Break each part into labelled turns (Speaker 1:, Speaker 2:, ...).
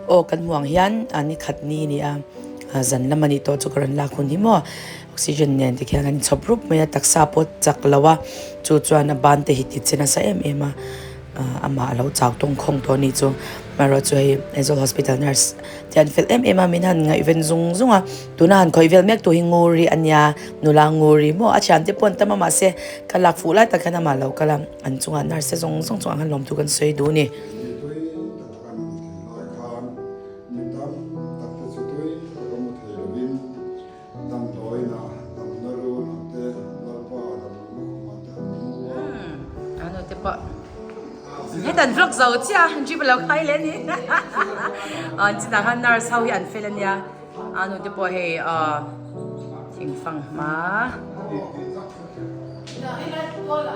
Speaker 1: Aw kan hmuh ang hian a ni khat ni a ni a, zan lam a nih tawh chu ka rawn lak hun hi maw oxygen nen tikhian an inchhawp rup mai a, taksa pawh chak lo a, chu chuan a ban te hi ti che nasa em em a, amah a lo chau tawng khawng tawh a nih chu. Amaherawhchu chu hei Aizawl Hospital nurse te an fel em em a, min han ngaihven zung zung a, tuna han khawih vel mek tur hi Nguri a nia, nula Nguri maw a thiante pawh an tam a mahse ka lak fuh lai tak hian amah lo kal a, an chungah nurse te zawng zawng chungah khan lawmthu kan sawi duh a ni.
Speaker 2: Kan thei lai khan mi tam tak te chu tui taka mu thei lovin damdawiinah damna runah te Lalpa damlohna khumah te an mu a.
Speaker 1: Ano te pawh hetan vlog zo chiah a jeep a lo khai leh a ni an chinah khan nurse ho hi an fel a nia ano te pawh hei thingfang hma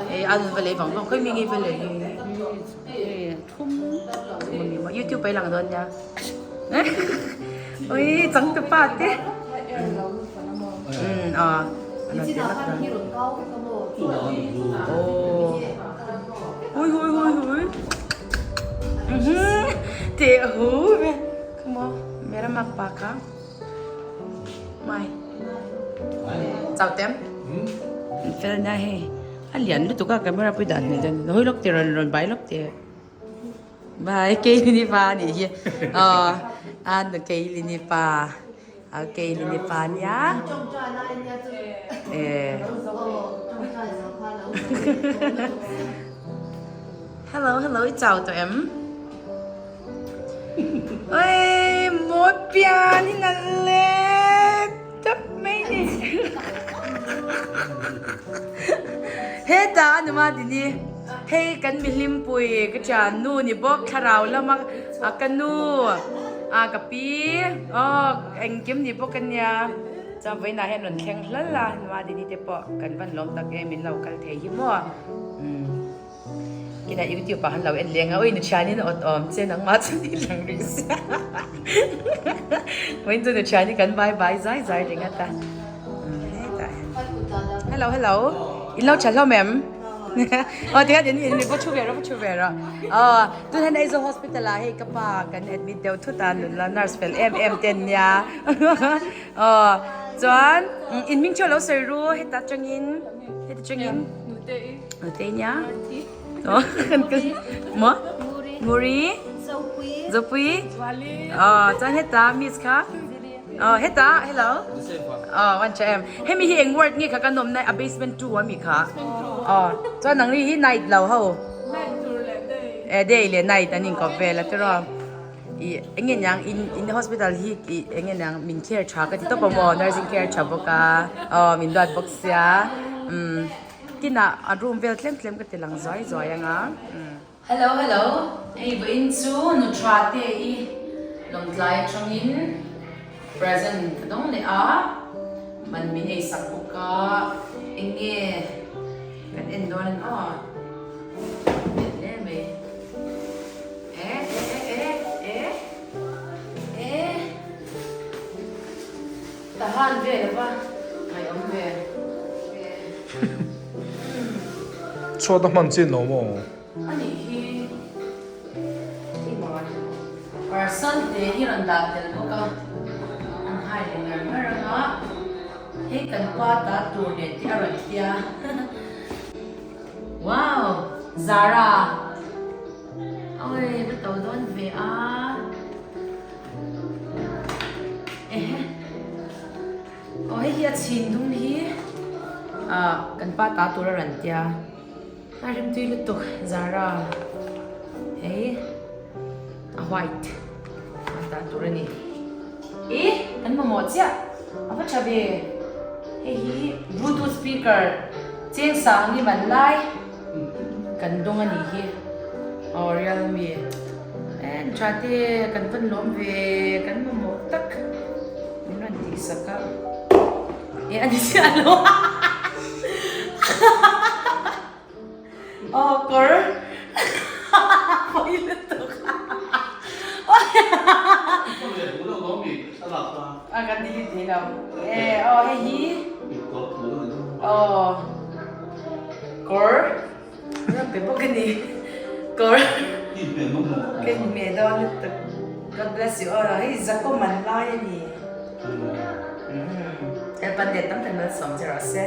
Speaker 1: hei an va lei vang vang khawi mi nge va lei. Thum YouTube ai lang dawn nia ui chang tu pa te um a ui hui hui hui te hu ve come on mera mak pa ka mai chau tem fel na hei A lian lutuk a camera pawh i dah hmel dawn hawi lawk teh rawn rawn bai lawk teh bai keilini pa a nih hi aw a nu keilini pa a keilini pa nia eh hello hello i chau tawh em oi mawi pian hi nalh le. Tap mai ni. Heta a numa dini hei kan mihlim pui ka thian nu ni bawk thlarau lama a ka nu a ka pi aw engkim ni bawk ania chuan vawiinah hian rawn thleng hlal a numa dini te pawh kan van lawm tak em min lo kal thei hi maw umm. Kinah YouTube ah han lo en leng a, ui nu thianin awt awm che nangmah chu ni lang rih sia. Vawiin chu nu thiani kan bye bye zai zai ringawt a. Hetah hian. Hello hello. In lo tha hlawm em? Aw tikhan in in va thu ve rawh va thu ve rawh. Aw tun hian Aizawl hospital ah hei ka pa kan admit deuh thut a nunla nurse fel em em te an nia. Aw chuan in hming chu a lo sawi ru heta tangin heta tangin. Nutei nia. Maw? Nguri. Zopui. Aw chuan heta miss kha. Aw heta hello. Aw one tha em. Hemi hi eng ward nge kha kan awmna a basement 2 ami kha. Aw chuan nangni hi night lo ho.
Speaker 3: Night tur leh day.
Speaker 1: Eh day leh night an inkawp vel a tiraw. I enge niang in in hospital hi i enge niang min care tha ka ti tawp a maw nursing care tha bawk a. Aw min duat bawk sia. Umm. Tinah a room vel tlem tlem ka ti lang zuai zuai anga umm. Hello hello hei vawiin chu nu tha te i lawngtlai atangin present ka dawng leh a man min ei sak bawk a eng nge kan en dawn an aw hle mai e e e e e e. Tahan ve lo va ngaihawm ve.
Speaker 4: Chhuat a hman chin lo maw?
Speaker 1: A nih hi Parcel te hi rawn dah tel bawk a, an hai leh ngar ngar ang a, hei kan pa ta tur nen tih a rawn tia. Wow! Zara! Awi va to dawn ve a. Ehe aw hei hi a chhin dum hi ah kan pa ta tur a rawn tia a rimtui lutuk Zara hei a white a ta tur a ni ih kan mamawh chiah a va tha ve hei hi bluetooth speaker cheng sang ni man lai. Kan dawng a nih hi aw Realme en tha te kan van lawm ve kan mamawh tak min rawn tih sak a e a ni chiah lo aw kawr pawi lutuk a kan delete thei lo e aw hei hi aw. Kawr ram pe bawk a ni kawr ka inhmeh dawn lutuk. God bless you all. Hei Jacob man lai a ni. Helpan let tam tak malsawm che rawh se.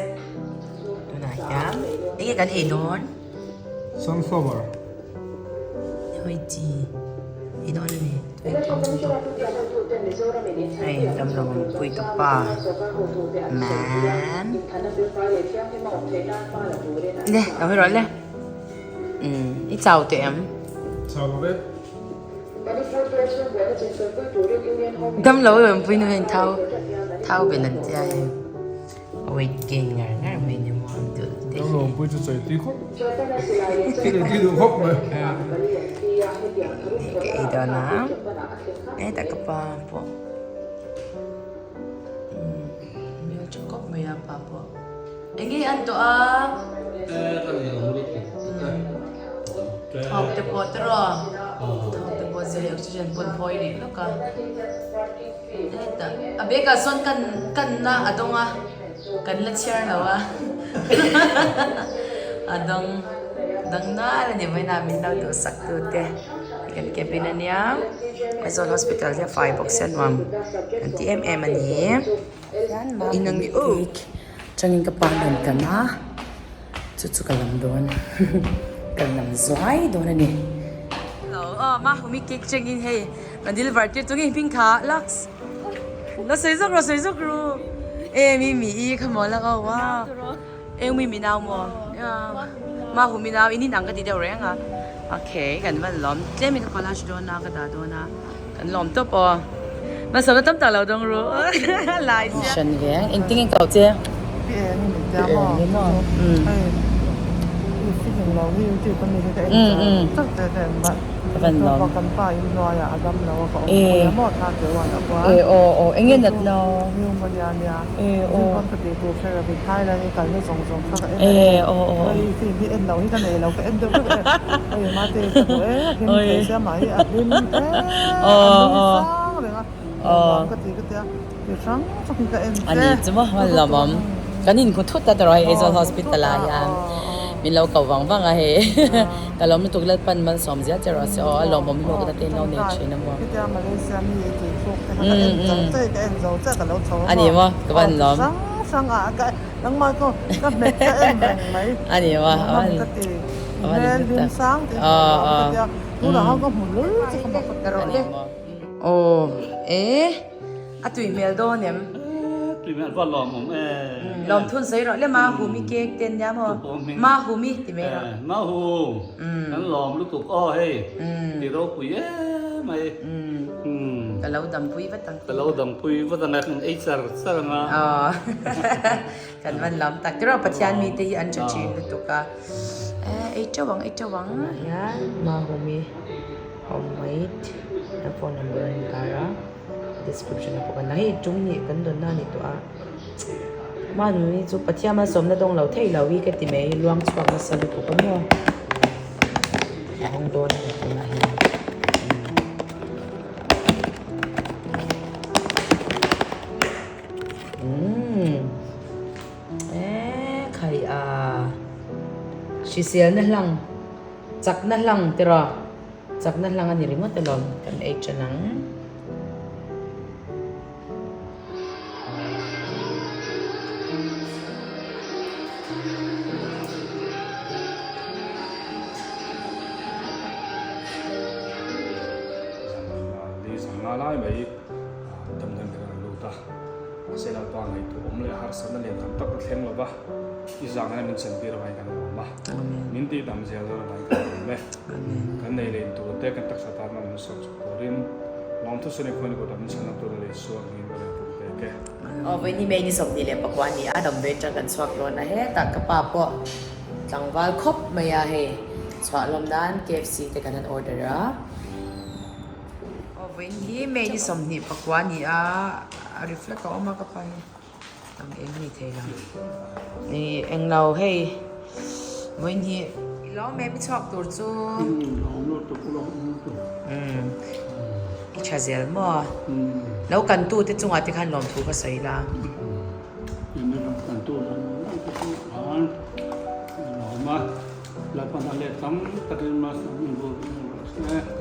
Speaker 1: Tunah hian enge kan ei dawn?
Speaker 4: Sunflower.
Speaker 1: Hoi chi ei dawn a ni. Hei damlo pui tawp pa man. Le lo hawi rawh le. Umm i chau teh em?
Speaker 4: Chau lo ve.
Speaker 1: Damlo i rawn pui nu hian thau thau ben an tia hei a weight gain ngar ngar mai ni maw an dul te hi.
Speaker 4: Damlo pui chu chei tui khawp chei tui duh khawp mai.
Speaker 1: Hei ka ei dawn a hetah ka pa pawh umm hmel tha khawp mai a pa pawh. Enge an tawh a? Thawk te pawh te rawh. Thawk te pawh zir oxygen pawn phawi rih lawk a. Hetah a bag ah sawn kan kanna a dawng a, kan la chhiar lo a. A dawng dang nal a ni vawiin a min lo duhsak tu te kan cabin a nia. Aizawl hospital hi a fai bawk sia nuam kan ti em em a ni. Inang cake changin ka pa rawn kan a chu chu ka lam dawn ka lam zuai dawn a ni. Hello aw Mahumi cake changin hei rawn deliver tir chu nge hming kha Lux la sawi zawk rawh sawi zawk ru e mi mi i kha maw la aw wow eng mi mi nau maw Mahumi nau in inang ka ti deuh reng a okay kan van lawm tlem in ka collage dawn a ka dah dawn a. Kan lawm tawp aw. Hmasawna tam tak lo dawng ru. Lai sia. Hran ve ang. Engtin nge kau che?
Speaker 3: Pi eng i min tia maw? Hei i film lo hi youtube a mi hi ka en char char te ka en va.
Speaker 1: Ka van lawm.
Speaker 3: Kan pa in hnuai ah a dam lo a ka awm pui a maw thla teu an a kual.
Speaker 1: E aw aw enge nat no?
Speaker 3: Pneumonia nia. E aw. Zing pawn ka tih tur hre lovin Thailand i kalna zawng zawng kha ka en a.
Speaker 1: E aw aw.
Speaker 3: Hei film hi en lo hi ka nei lo ka en deuh vek e. Hei mate ka duh e a hlim thei sia mah hi a hlim e a nui sang reng a. Nuam ka ti ka tia ti hrang hrang hi ka en che.
Speaker 1: Ani chu maw hman lo awm. Kan inhmu thut a tawrh a hei Aizawl Hospital ah hian min lo ko vang vang a hei. Ka lawm lutuk Lalpan malsawm zia che rawh se aw a lawmawm hlawk na te in lo nei thin a maw. Ani maw ka van lawm. Ani maw a van a van hlim tak aw aw ani maw. Aw e a tui hmel dawn em?
Speaker 5: Tui hmel va lawmawm e.
Speaker 1: Lawmthun sawi rawh le Mahumi cake te ania maw? Mahumi ti mai rawh.
Speaker 5: Mahu kan lawm lutuk aw hei ti ropui em mai.
Speaker 1: Ka lo dampui vat ang.
Speaker 5: Ka lo dampui vat ang a kan ei char char ang a.
Speaker 1: Aw kan van lawm tak tiraw Pathian mite hi an tha thin lutuk a. Ei teuh ang ei teuh ang. Hian Mahumi. Homemade a phone number a intar a description ah pawh kan dah hei tum nih kan dawn na a ni tawh a mahni chu Pathian malsawmna dawng lo theih lo hi ka ti mai luang chhuak nasa lutuk a maw a hawng dawn a ni tunah hian. Umm eee khai a hriselna hlang. Chakna hlang tiraw? Chakna hlang a ni ringawt alawm kan ei ṭan ang.
Speaker 4: Zan li zan nga lai mai damdawi kan rawn lut a, mahse Lalpa ngaihtuah awm leh harsatna lian tham tak a thleng lo va, i zangah hian min chantir avangin kan lawm a. Min tih dam zel dawn avangin kan lawm e. Kan nei leh intur te kan taksa tan a min sawm chhuak turin lawmthu sawn i khawn i kutah min chhanna tur a lei suak niin ka lo pum pek e.
Speaker 1: Aw vawiin hi May ni 29 a ni a, damdawi atang kan chhuak dawn a hetah ka pa pawh tlangval khawp mai a hei chhuah lawm nan KFC te kan han order a. Aw vawiin hi May ni 29 a ni a, a reflect a awm a ka pa hi. Ang eng ni thei lo. Ni eng lo hei vawiin hi i lawm em i chhuak tur chu. Umm i tha zel maw. Lo kan tu te chungah te khan lawmthu ka sawi la.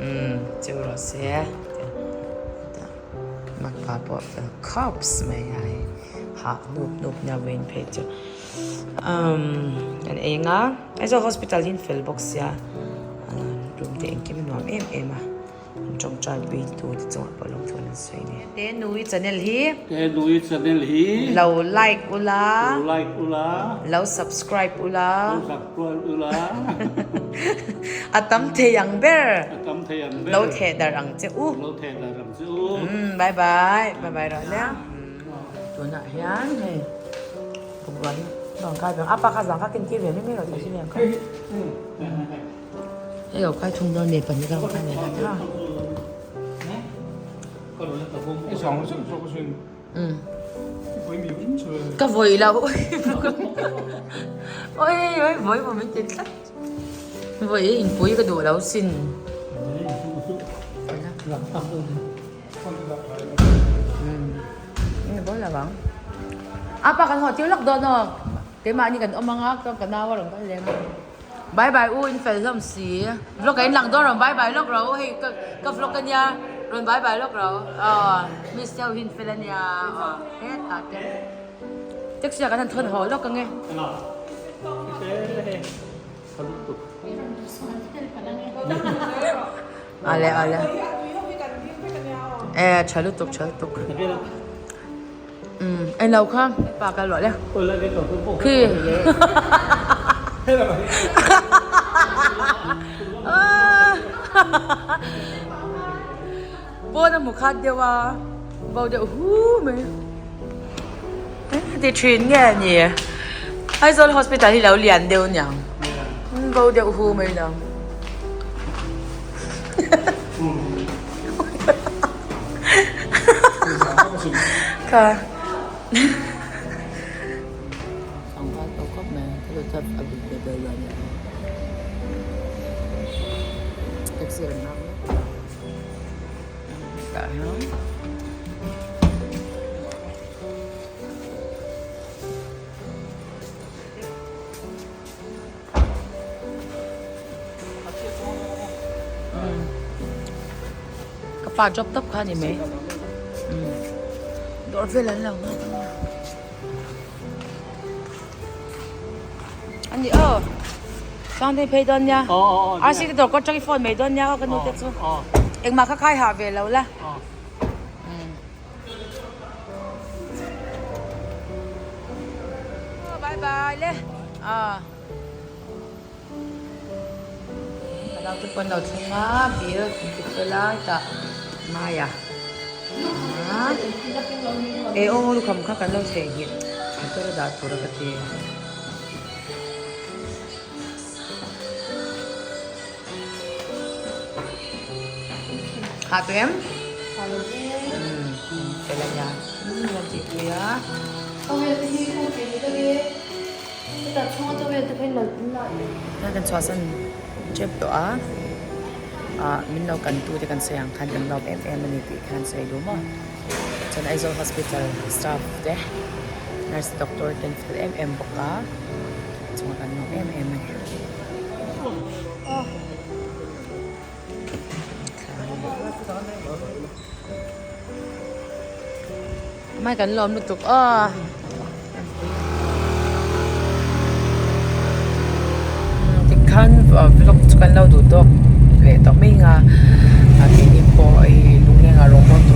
Speaker 1: Umm cheu rawh se. Makpa pawh a fel khawps mai a hei hah hnup hnup nia vawiin phei chu umm kan ei ang a Aizawl hospital hi an fel bawk sia room te engkim a nuam em em a an tawngtai pui tu te chungah pawh lawmthu an sawi a ni. Te nui channel hi.
Speaker 5: Te nui channel hi.
Speaker 1: Lo like ula.
Speaker 5: Lo like ula.
Speaker 1: Lo subscribe ula.
Speaker 5: Lo subscribe ula.
Speaker 1: A tam thei ang ber.
Speaker 5: A tam thei ang ber.
Speaker 1: Lo theh darh ang che u.
Speaker 5: Lo theh darh ang che u.
Speaker 1: Umm bye bye. Bye bye rawh le. Tunah hian hei bungrua hi rawn kai ve ang. Apa kha zang kha ken tir ve mai mai rawh tih si lian kha. Hei lo kai thung dawn nei pahnih ka rawn kai nei dan ha. Ka vawi lo. Oi oi vawi maw min ti tlat. Vawi inpui ka duh lo sin. Ni bawl lo ang. Apa kan haw tir lawk dawn aw. Keimahni kan awm ang a, ka nau a rawn kal leng a. Bye bye u in fel hlawm si. Vlog ah in lang dawn rawn bye bye lawk ro hei ka ka vlog ania rawn bye bye lawk ro aw miss te ho hi in fel ania aw hetah te taxi ah kan han thawn haw lawk ange. Ale ale e tha lutuk tha lutuk. Umm englo kha pa kal rawh le khi pawn a hmu khat deuh a bo deuh hu mai ti thin nge ni Aizawl hospital hi lo lian deuh aniang bo deuh hu mai lo. Kha Ka pa drop tawp kha a ni mai dawr vel an lo nghak a nia a ni aw Sangtei phei dawn nia RC te dawr kawt atang i phone mai dawn nia ka nu te chu engmah kha khai hah ve lo la. Bye bye le ah ka nau te pawn lo thleng a bill an ti fel a hetah Maya ah e aw lukham kha kan lo theihnghilh motor a dah tur a ka ti. Hah tawh em?
Speaker 6: Hah lo e.
Speaker 1: Umm fel a nia. Umm rawn tih pui a.
Speaker 6: Towel te hi kawng thei ni deuh e. Hetah chhunga towel te kha in la in.
Speaker 1: Hna kan chhuahsan tep tawh a. Ah min lo kan tu te kan sawi ang khan kan lawm em em a ni tih khan sawi duh maw. Chuan Aizawl Hospital staff te nurse doctor te an fel em em bawk a. Chungah kan lawm em em a ni. Mai kan lawm lutuk aw. Tikhan vlog chu kan lo duh tawk leh tawh mai ang a keini pawh hei lungleng ah rawngbawltu.